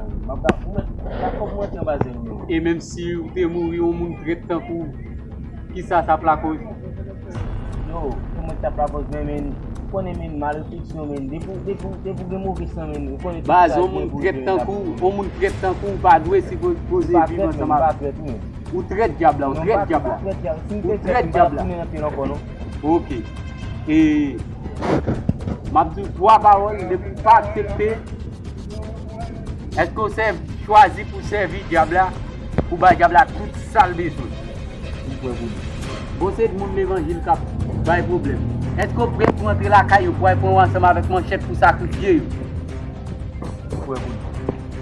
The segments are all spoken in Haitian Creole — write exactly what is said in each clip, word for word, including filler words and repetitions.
M ap ba ou mèt, ba kòb mwen antre anba zen ou menm. E menm si ou te mouri, yon moun trèt tankou w, kisa sa ap lakòz? Yo, ou mèt t ap lakòz, men, men, ou konnen, men, malefleksyon, men, depi, depi, depi w gen move san, men, ou konnen tout sa gen pou l jere la. Baz, yon moun trèt tankou w, yon moun trèt tankou w pa dwe sipoze viv ansanm avèk ou. Ou trèt, dyab la, ou trèt, dyab la. Ou trèt, dyab la. Ok. E m ap di w twa pawòl, depi w pa aksepte, èske w sèv-, chwazi pou sèvi dyab la, pou bay dyab la tout sa l bezwen? Ou prè pou li. Bon, se moun levanjil k ap bay pwoblèm. Èske w prè pou antre lakay yo, pou al pran yo ansanm avèk manchèt pou sakrifye yo? Ou prè pou li.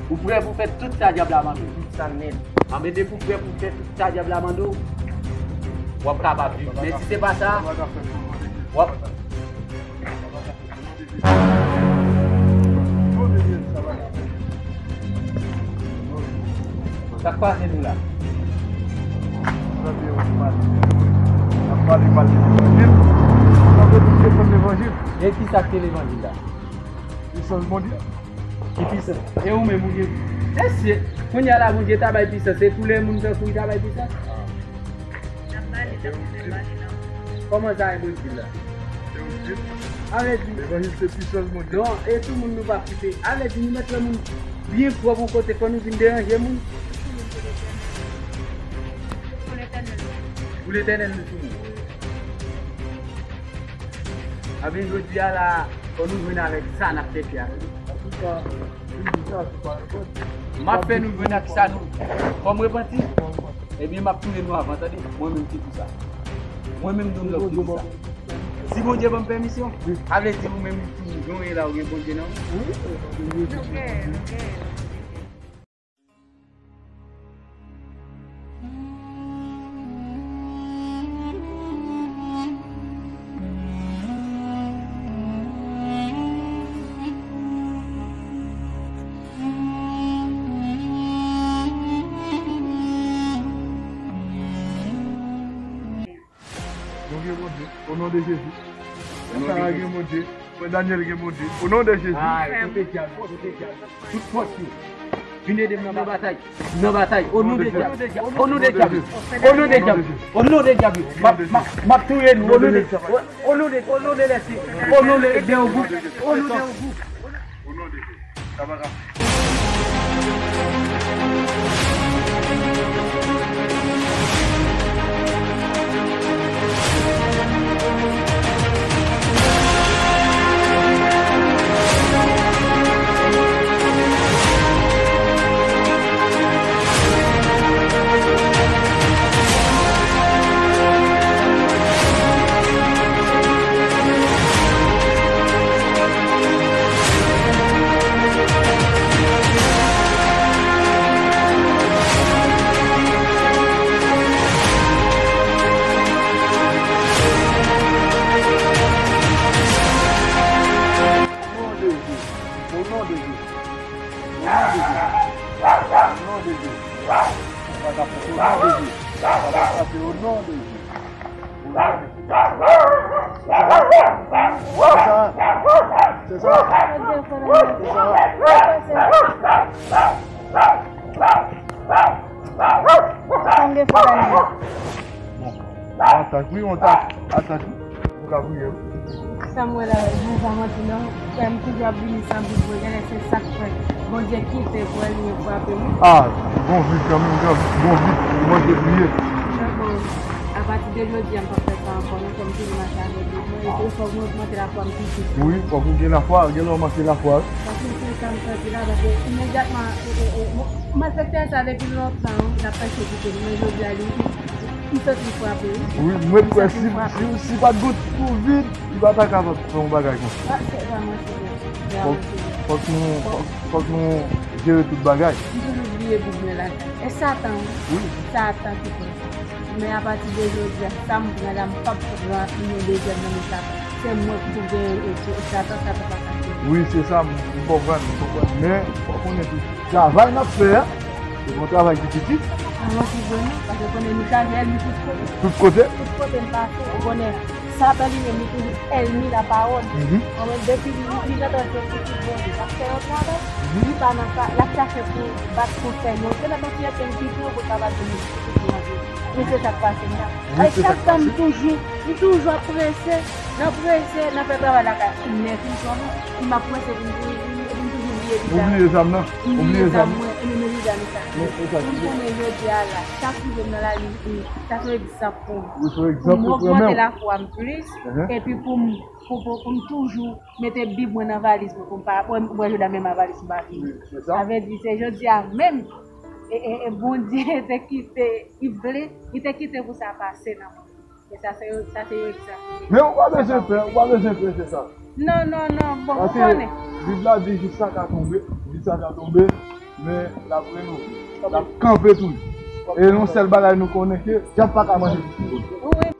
Ou prè pou fè tout sa dyab la mande w? Tout sa nèt. Anben, depi w prè pou fè tout sa dyab la mande w, w ap kapab viv. Men si se pa sa, w ap... Sa k pase nou la? Tande yon ti pale. N ap pale mal de levanjil. Sa vle di ke fè levanjil. E ki sa k te levanjil la? Li sanz Bondye. Ki pisans? E ou menm ou gen... Mesye, kounye a la Bondye ta bay pisans, se pou lè moun tankou w ta bay pisans? N ap pale, n ap pale, pale nan. Kòman sa, levanjil la? Se ou di. Avè di. Levanjil se pisans Bondye. Non, e tou moun nou pa koute. Avè di, nou mèt wè moun byen pwòp yon kote, fò nou vin deranje moun. Pou Letènèl. Pou Letènèl nou sou moun. Anben, jodi a la, fò nou jwenn avèk sa n ap chèche a. M ap fè nou jwenn ak sa nou. Fò m repanti. Ebyen, m ap touye nou avan, tande. Mwen menm ki di sa. Mwen menm, Don Love, ki di sa. Si Bondye ban m pèmisyon, sa vle di ou menm tou, jan w ye la, ou gen Bondye nan ou. Nou gen, nou gen, nou gen. Nou gen Bondye, o non de Jezi. Frè Sara gen Bondye, frè Daniel gen Bondye, o non de Jezi. Ay, kote dyab, kote dyab. Tout fòs yo. Vin ede m nan batay. Nan batay. O non de dyab. O non de dyab. O non de dyab. O non de dyab. M ap, m ap, m ap touye nou. O non de dyab. O non de, o non de Lespri. O non de, de Ogou. O non de Ogou. O non de Jezi. Sa pa ka fèt. O non de Jezi. O non de Jezi. O non de Jezi. O non de Jezi. O non de Jezi. Sa pa ka fèt o non de Jezi. Sa pa ka fèt o non de Jezi. O non de Jezi. Se sa. Se sa. Se sa. Sanble fè la. Bon. Atak, wi, yon atak. Atak, wi. Ou ka priye, wi. Sa m wè la, jan sa manti non. Frè m toujou ap vini san but vre, genlè se sa k fè Bondye kite pou ènmi yo frape m. Ah, bon vit kanmenm, bon vit, ou manke priye. Apati de jodi a, m p ap fè sa ankò non, fò m toujou mache avèk Bondye. E fòk mwen ogmante lafwa m pi plis. Wi, fòk ou gen lafwa, gen lè w manke lafwa. Paske se sa m santi la, paske imedyatman, e, e, e, malfektè sa depi lontan, l ap pèsekite m, men jodi a, li, m santi l frape, wi. Wi, mwen kwè si, si, si pa t gon kovid, li pa ta kapab fè yon bagay konsa. Ah, se vrèman, se vrè. Fòk, fòk nou, fòk, fòk nou jere tout bagay. M toujou bliye Bib mwen la. E Satan, wi. Wi. Satan ki fè sa. Men apati de jodi a, sa m pran la, m p ap pran yon dezyèm nan men Satan. Se mwen ki pou genyen e Satan, Satan pa ka fè. Wi, se sa, m, m konprann, m konprann. Men, fò konnen tou, travay n ap fè a, se yon travay ki piti. Avan ki vre non, paske konnen nou chaje ènmi tout kote. Tout kote? Tout kote n pase, ou konnen. Satan li menm, li toujou ènmi lapawòl. Mwen menm, depi li, li gentan jwenn pitit Bondye k ap fè yon travay, li pa nan ka, l ap chache pou bat konsèy yo. Se nan yon ti èpèn ki pou yo pou l ka bat pitit Bondye. Men se sa k pase m nan. Wi, se sa k pase. Chak tan m toujou, m toujou ap prese, nan prese, nan fè travay lakay. Lè fin sòm, m ap prese pou m, pou m, pou m toujou bliye li. Ou bliye zam nan? Ou bliye zam nan? Mwen, e men li zam sa. Men, e sa. Mwen konnen jodi a la, sa k rive m nan lavi, sa se egzanp pou mwen. Wi, se egzanp pou mwen menm. Pou m ogmante lafwa m plis, epi pou m, pou, pou, pou m toujou mete Bib mwen nan valiz mwen, pou m pa, pou m, pou m jodi a menm a valiz m pa vini. Wi, se sa. Sa vle di, se jodi a menm, e, e, e Bondye te kite, li vle, li te kite pou sa pase nan mwen. E sa se, sa se egzanp. Men ou pa bezwen pè, ou pa bezwen pè, se sa. Non, non, non, bon, ou konnen. Paske Bib la di, jis sa ka tonbe, jis sa ka tonbe, men l ap renove, l ap kanpe toujou. E yon sèl bagay nou konnen ke dyab pa ka manje pitit Bondye. Wi.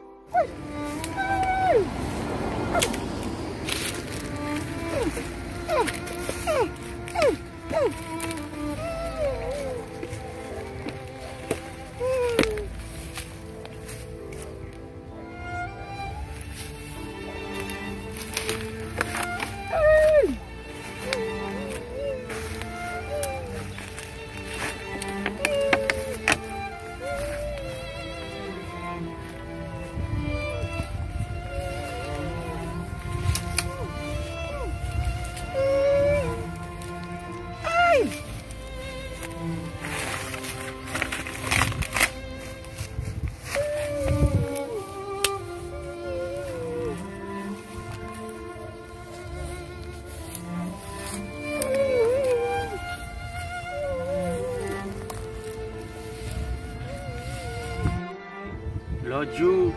Lòt jou,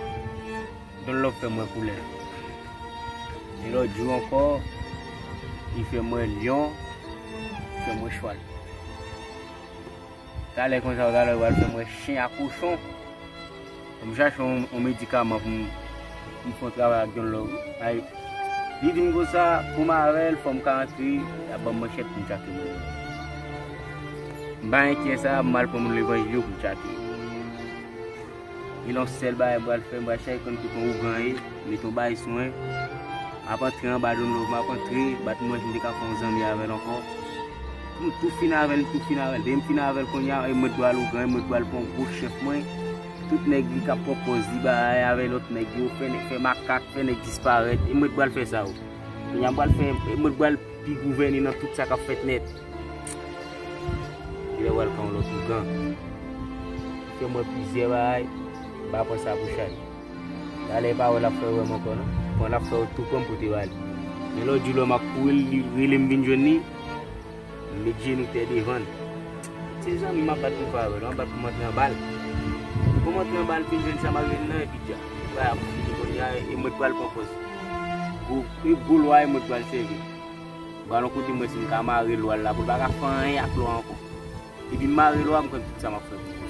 Dunlop fè m wè koulè. E lòt jou ankò, li fè m wè lyon, li fè m wè chwal. Talè konsa, talè, ou pral fè m wè chen ak kochon. Fò m chache yon, yon medikaman pou m, pou m fè yon travay ak Dunlop, wi. Ay, li di m konsa, pou m avè l, fò m ka antre, y ap ban m manchèt pou m tchake moun yo. M pa enkyè sa, m al pran moun levanjil yo pou m tchake yo. Gen yon sèl bagay m pral fè, m pral chache konn kote yon ougan ye, mete yon bagay sou mwen. M ap antre anba Dunlop, m ap antre, bat mwen, m te ka fè yon zanmi avè l ankò. M tou fin avè l, m tou fin avè l. Depi m fin avè l kounye a, e mwen t pral ougan, e mwen t pral pran yon gwo chèf mwen. Tout nèg li k ap pran pòz li, bagay avè lòt nèg yo, fè nèg, fè makak, fè nèg disparèt, e mwen t pral fè sa yo. Kounye a m pral fè, e mwen t pral pi gouvène nan tout sa k ap fèt nèt. Li lè w al ka yon lòt ougan. Fè m wè plizyè bagay, m pa pran sa pou chay. Talè pa wè l ap fè wè m ankò non. Bon, l ap fè w tou pran m pote ba li. Men lòt jou lè m ap kouri, li rele m vin jwenn li. M met jenou tè devan l. Se zanmi m ap bat pou m fè avè l, m ap bat pou m antre anba l. Pou m antre anba l, fin jwenn sa m ap jwenn nan, epi dja. Bagay ap fini kounye a, e mwen t pral pran pòz. Gwo, e gwo lwa, e mwen t pral sèvi. Ba l yon kote m wè si m ka mare lwa l la pou l pa ka fè anyen ak lwa ankò. Epi m mare lwa, m konn tout sa m ap fè pou l.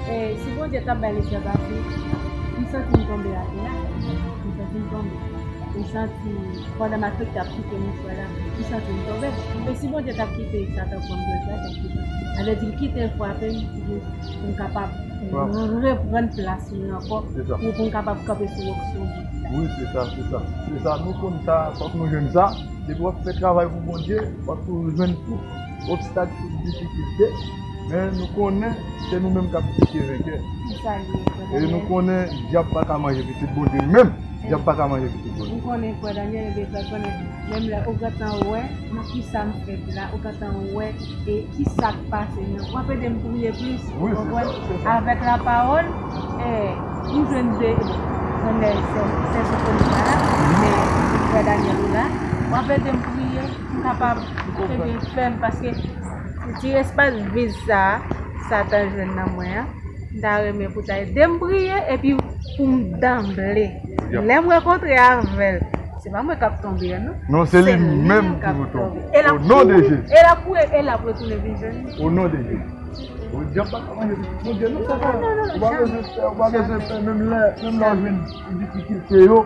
E, si Bondye t ap bay lefè pase, m santi m tonbe atè a. M santi m tonbe. M santi, pandan m ak Victor ap kite mouchwa la, m santi m tonbe. E si Bondye t ap kite Satan pran m jodi a, t ap kite. Sa vle di l kite l frape m, pou, pou m kapab reprann plas mwen ankò, pou, pou m kapab kanpe sou wòk solid la. Wi, se sa, se sa. Se sa, nou konn sa, fòk nou jwenn sa. Depi w ap fè travay pou Bondye, w ap toujou jwenn tout obstak, tout difikilte. Men nou konnen se nou menm k ap pike venkè. Se sa l ye, frè Daniel. E nou konnen dyab pa ka manje pitit Bondye li menm. Dyab pa ka manje pitit Bondye. Ou konnen, frè Daniel, ebyen, frè, konnen, menm lè ou gentan wè nan kisa m fèt la, ou gentan wè e kisa k pase m nan. W ap ede m priye plis, ou konprann? Avèk lapawòl, e, nou jwenn de, bon, mwen lè sè, sè Sofonika la, men frè Daniel ou la, w ap ede m priye, m kapab, ebyen, fè m, paske ti espas vid sa a, Satan jwenn nan mwen an, m ta renmen pou ta ede m priye, epi pou m danble, lè m rankontre avè l, se pa mwen k ap tonbe an, non. Non, se li menm ki pou tonbe. O non de Jezi. E l ap kouri, e l ap retounen vin jwenn li. O non de Jezi. O dyab pa ka manje pitit Bondye, non, papa. Ou pa bezwen pè, ou pa bezwen pè, menm lè, menm lè w jwenn difikilte yo,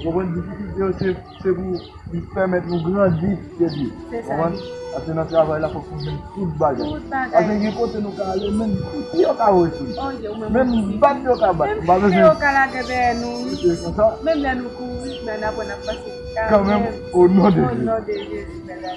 Konprann? Difikilte yo se, se pou li pèmèt nou grandi, se di. Se sa. Konprann? Paske nan travay la, fòk nou jwenn tout bagay. Tout bagay. Paske gen kote nou ka ale, menm piti yo ka voye sou nou. Oh, Dye, ou menm. Menm bat yo ka bat. Menm chante yo ka lage dèyè nou, wi. Se konsa. Menm lè nou kouri, men n aprann ap pase kanmenm. O non de Jezi. O non de Jezi, mèt la.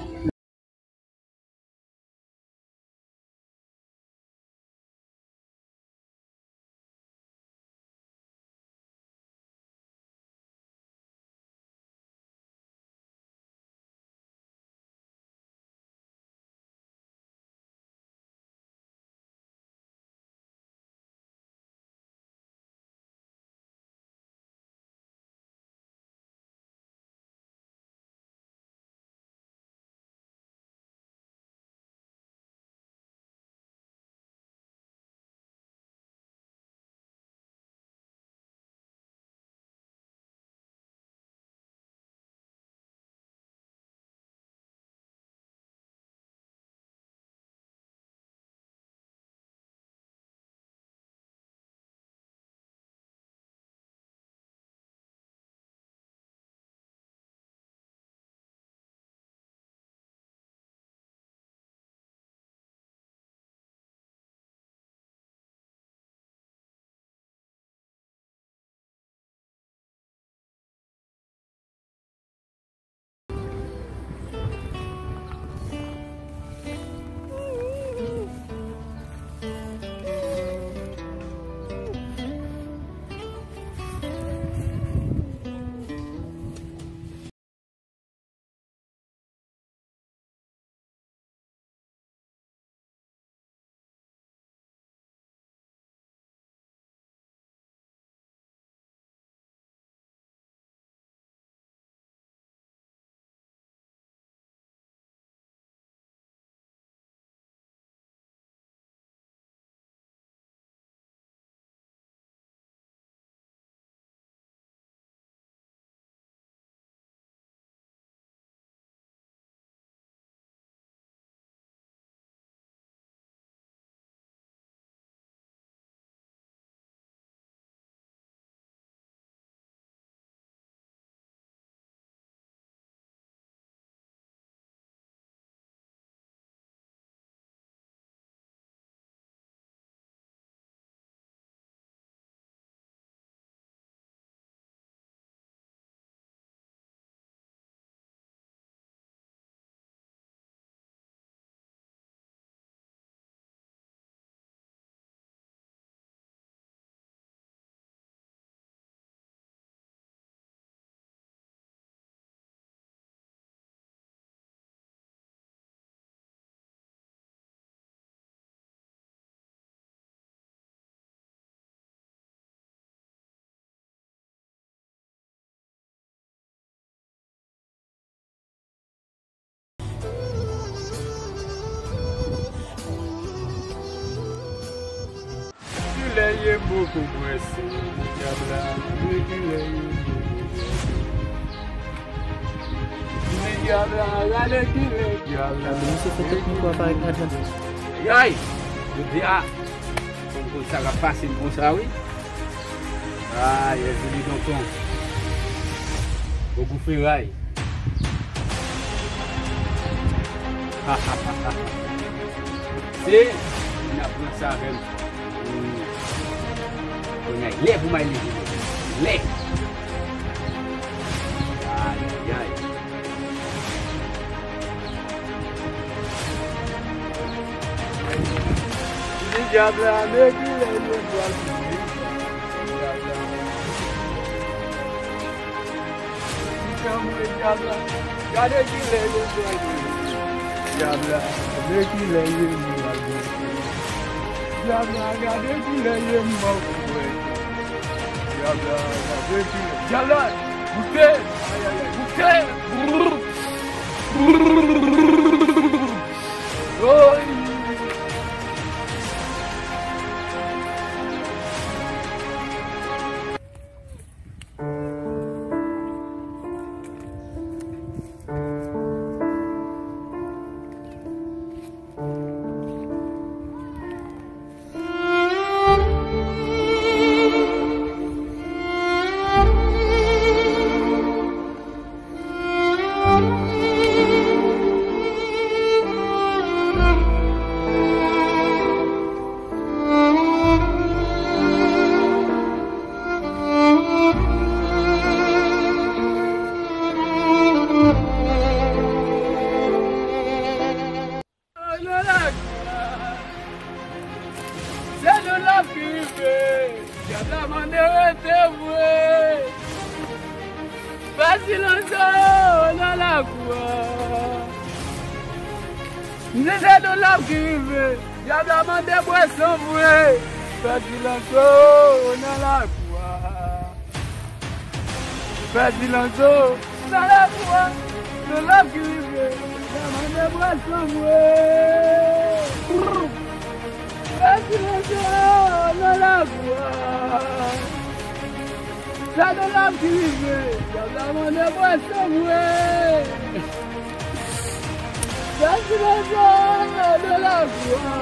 Kilè ye poko bwè se, dyab la, men kilè ye poko bwè se. Men dyab la, gade kilè dyab la. Gade, misye fè tèt mikwo a parèt Atlantis. Yay! Jodi a, fò m konn sa k ap pase m konsa, wi. Ah, Yèzili tonton. Bogou feray. Se, n ap pran sa avè m. Hmm. Kounye a, lè pou m al leve. Lè. Ay, ay, ay. Di dyab la, men kilè yo pral fini. Dyab la. Janm wè dyab la. Gade kilè yo pral fini. Dyab la, men kilè yo pral fini. Dyab la, gade kilè yo pral fini. Dyab la, gade kilè. Dyab la, goute. Ay, ay, ay, goute. Oy. Fè silans o nan lakou a. M di se Don Love ki rive. Dyab la mande bwè san vre. Fè silans o nan lakou a. Fè silans o nan lakou a. Don Love ki rive. Dyab la mande bwè san vre. Fè silans o nan lakou a. Sa Don Love ki rive. Dyab la mande bwè san vre. Fè silans o nan lakou a.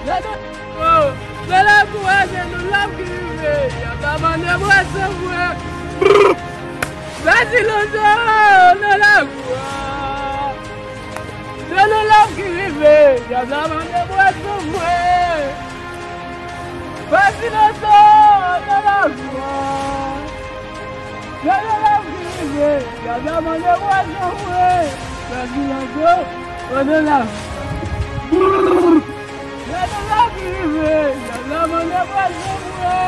Sa Don Love, nan lakou a, se Don Love ki rive. Dyab la mande bwè san vre. Fè silans o nan lakou a. Se Don Love ki rive, dyab la mande bwè san vre. Fè silans o nan lakou a. Se Don Love ki rive, dyab la mande bwè san vre. Fè silans o nan lakou a. Se Don Love ki rive, dyab la mande bwè san vre.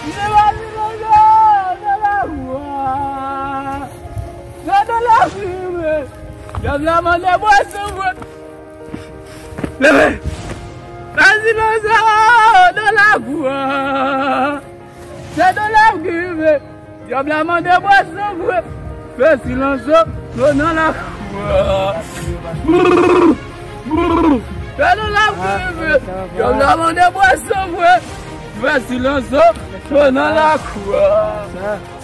Se Don Love ki rive, dyab la mande bwè san vre. Dyab la mande bwè san vre. Leve! Fè silans o nan lakou a. Se Don Love ki rive. Dyab la mande bwè san vre. Fè silans o nan lakou a. Se Don Love ki rive. Dyab la mande bwè san vre. Fè silans o nan lakou a.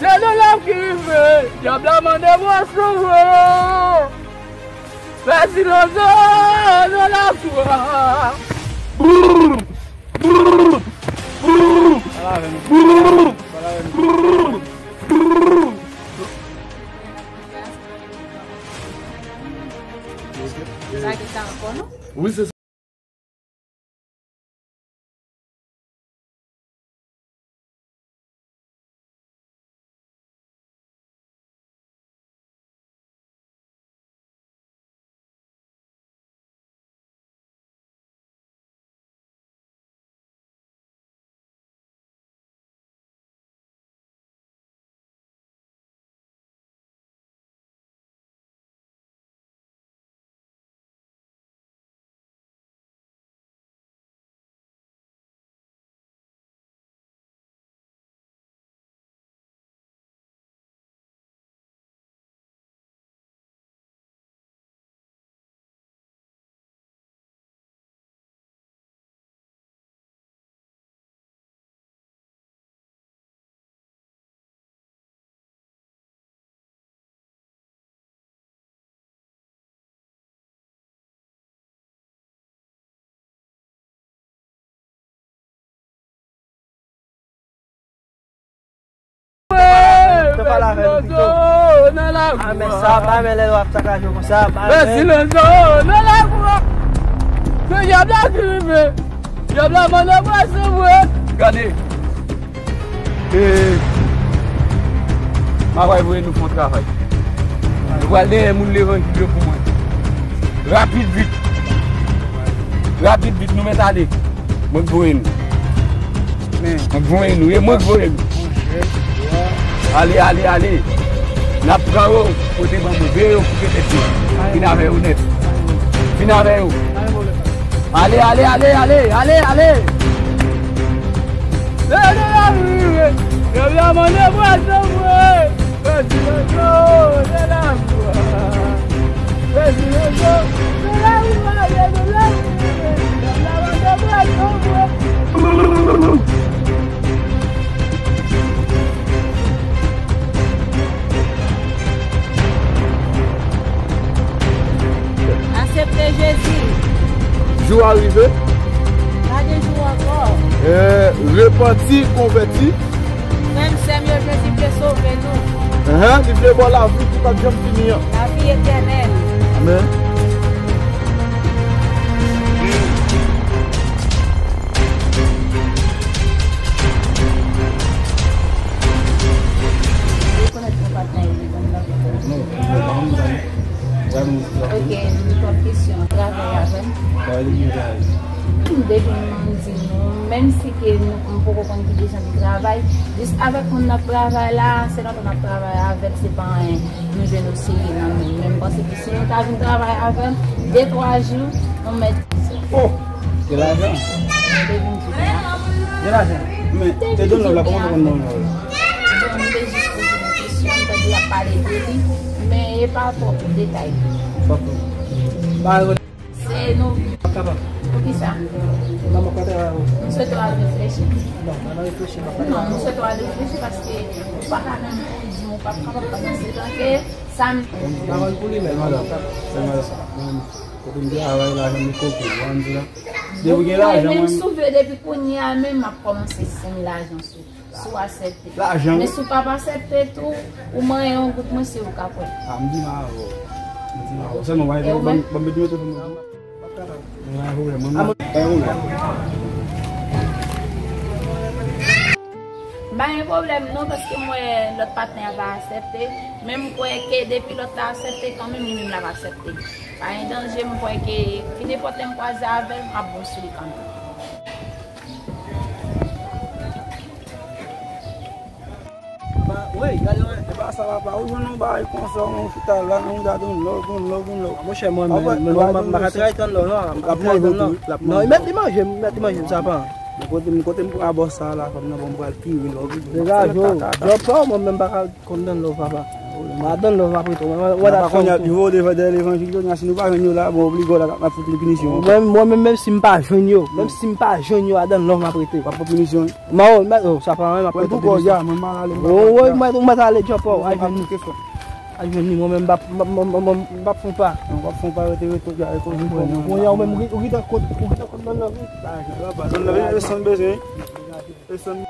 Se Don Love ki rive. Dyab la mande bwè san vre. Fè silans o nan lakou a. Sa ki sa ankò non? Wi, se Te pale avè nou pito. A, men sa pa, men lè w ap sakaje konsa, pa, men. Silans o nan lakou a. Se dyab la ki rive. Dyab la mande bwè san vre. Gade. E, m a pral voye nou fè yon travay. Nou pral dèyè moun levanjil yo pou mwen. Rapid vit. Rapid vit, nou mèt ale. Mwen k voye nou. Mwen k voye nou. E mwen k voye nou. Ale, ale, ale. N ap pran yo. Kote ban mwen. Veye yo pou kete pye. Vin avè yo nèt. Vin avè yo. Ale, ale, ale, ale, ale, ale. Lè nou ap rive, lè nou ap mande bwè san vre. Fè silans o nan lakou a. Fè silans o nan lakou a, lè nou ap rive, lè nou ap mande bwè san vre. Aksepte Jezi. Jou a rive. Pa gen jou ankò. Eh, repanti, konvèti. Frè m, sè m yo, Jezi vle sove nou. Enhen, li vle ba w lavi ki p ap janm fini an. Lavi etènèl. Amèn. Rekonèt nou pa t nan egliz ann nan. Non, non, non, non. Ok, nou t ap kesyon, travay avè m. Travay depi yon travay. Depi m di nou, menm si ke nou, m poko konn Moun ki deja ki travay, jis avèk moun n ap travay la, se lontan n ap travay avèk, se pa anyen. Nou jwenn yon seri nan men. Men m panse ke si nou ta vin travay avè m, de twa jou, nou mèt. Oh! Gen lajan. Mwen te vin di la. Gen lajan. Men, te Don Love la, kòman te konn Don Love? Bon, m te jis poze yon kesyon, m tande y ap pale de li, men e pa twòp detay. Twòp. Ba, Se nou. Kapab. Poukisa? Manman kontre a ou. M swete w al reflechi. Non, manman reflechi, manman. Non, m swete w al reflechi paske ou pa ka menm pou di m ou p ap kapab pandan se tan ke sa m. Pawòl pou li menm. Madanm, se madanm. Kote m travay la, janm li koke, w konn di la. Depi gen lajan, mwen menm si w vle, depi kounye a menm, m ap kòmanse senn lajan sou. Si w aksepte. Lajan. Men si w p ap aksepte tou, ou manyen yon gout mwen, se ou k ap wè. A, m di m avè w. M di m avè w. Sèlman, w a ban m, ban m met nimewo telefòn mwen. Pa gen pwoblèm, mwen, mwen, pa gen pwoblèm. M pa gen pwoblèm non, paske m wè lòt patnè a pa aksepte. Men m kwè ke depi lòt la aksepte, kanmenm li menm l ap aksepte. Pa gen danje, m kwè ke ki nenpòt lè m kwaze avè l, m ap bon sou li kanmenm. Papa, wi, gade wè. E pa sa, papa. Ou jwenn yon bagay konsa, yon fital la, nan mouda Don Love, Don Love, Don Love. Monchè, mwen menm, mwen menm, m pa ka tray Don Love, non. M pa ka tray Don Love. Non, li mèt li manje m, li mèt li manje m, sa pa. Men kote, men kote m pran bòs sa la, fò m nan bon m pral tire Love. Dega, Djòpò, mwen menm m pa ka konn Don Love, papa. Mwen Don Love apre tou. Mwen, mwen pa konn y ap viv o devè dèyè levanjil, kounye a, si nou pa jwenn yo la, bon, oblige la, n ap fout li pinisyon. Mwen, mwen menm, menm si m pa jwenn yo, menm si m pa jwenn yo, a Don Love m ap rete. W ap pran pinisyon. Mwen, mwen, oh, sa pa anyen, m ap rete pou kò, ya, mwen mal ale, m pa pran, mwen, mwen, mwen ale, Djòpò, al jwenn li. Al jwenn li, mwen menm, m p ap, m p ap, m p ap, m p ap, m p ap fon pa. Non, w ap fon pa, rete, rete, ya, rete, rete. Kounye a, ou menm, ou gen, ou gen tan kont, ou gen tan kont Don Love, wi. Don Love, e san bezwen. E san.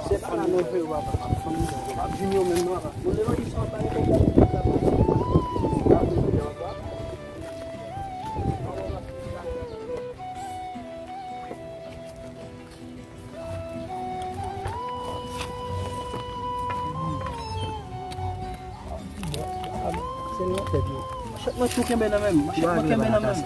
Se pa la non frè, papa. M ap jwenn yo menm non, papa. Bon, levanjil sa pa yon pwoblèm. Se nan tèt yo. Machèt mwen tou kenbe nan men m. Machèt mwen kenbe nan men m.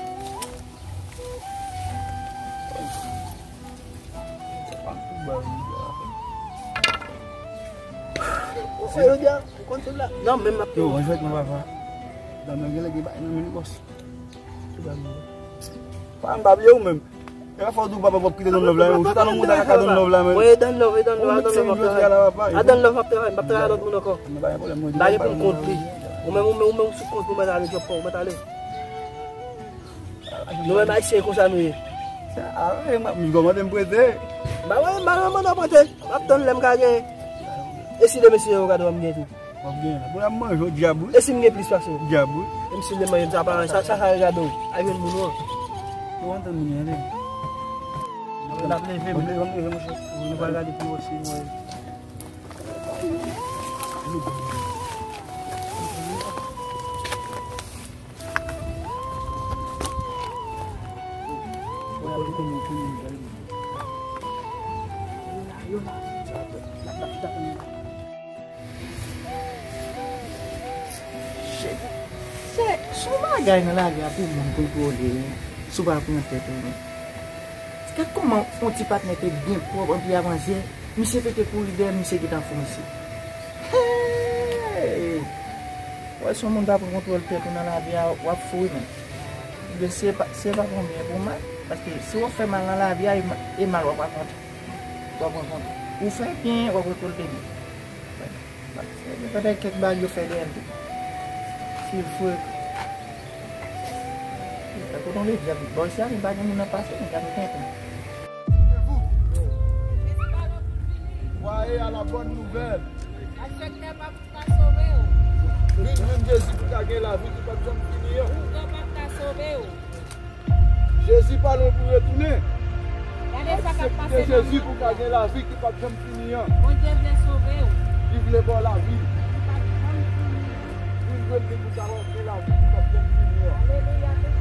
Ou fè yo di a, ou konn se la. Non, men m ap. Yo, mwen jwèt mwen papa. Nan men gen lè gen bagay nan men li bòs. Pa m pa bliye ou menm. E pa fò w di w papa w ap kite Don Love la, ou chita nan mouda kaka Don Love la, men. Mwen e Don Love, e Don Love, a Don Love m ap travay. A Don Love m ap travay, m p ap travay a lòt moun ankò. M pa gen pwoblèm, mwen di. M pa gen pou m kont li. Ou menm, ou menm, ou menm sou kont ou mèt ale, Djòpò, ou mèt ale. Nou menm Ayisyen e konsa nou ye. A, e, m ap, m kòmande m prete. M pa mande, m pa mande w prete. M ap tann lè m ka gen. E si demen si Jewova di w m gen tou. W ap gen la. Pou la manje w dyab, wi. E si m gen plis pase w? Dyab, wi. E m si m te manje m sa pa, sa, sa, sa regade w. Al jwenn moun ou an. Ou antann moun yo, ale. N ap leve, m leve, m leve, monchè. Nou pral gade pi wo si nou wè. Se, se, se yon bagay nan lavi a pou moun kontwole, wi. Si w pa pran tèt ou, wi. Gad kòman yon ti patnè te byen pwòp, anpi avan zyè, misye fè ke kouri dèyè, misye gentan fou, mesye. Hey! Wè, si yon moun pa pran kontwòl tèt ou nan lavi a, w ap fou, wi, men. Ebyen, se pa, se pa pou byen, pou mal, paske si w ap fè mal nan lavi a, e ma-, e mal w ap rakonte. W ap rakonte. Ou fè byen, w ap rekòlte byen. Sa te kèk bagay yo fè dèyè m tou. Silvouplè. Tankou ton legliz, bò isi a, li pa gen moun nan pase, men gade tenten. Croyez à la bonne nouvelle. Malfektè p ap ka sove w. Vin jwenn Jezi pou ka gen lavi ki p ap janm fini an. Mouro p ap ka sove w. Jezi pa lwen pou retounen. Gade sa k ap pase nan mond lan. Aksepte Jezi pou w ka gen lavi ki p ap janm fini an. Bondye vle sove w. Li vle ba w lavi. Li p ap janm fini. Vin jwenn li pou w ka gen lavi ki p ap janm fini an. Alelouya, tout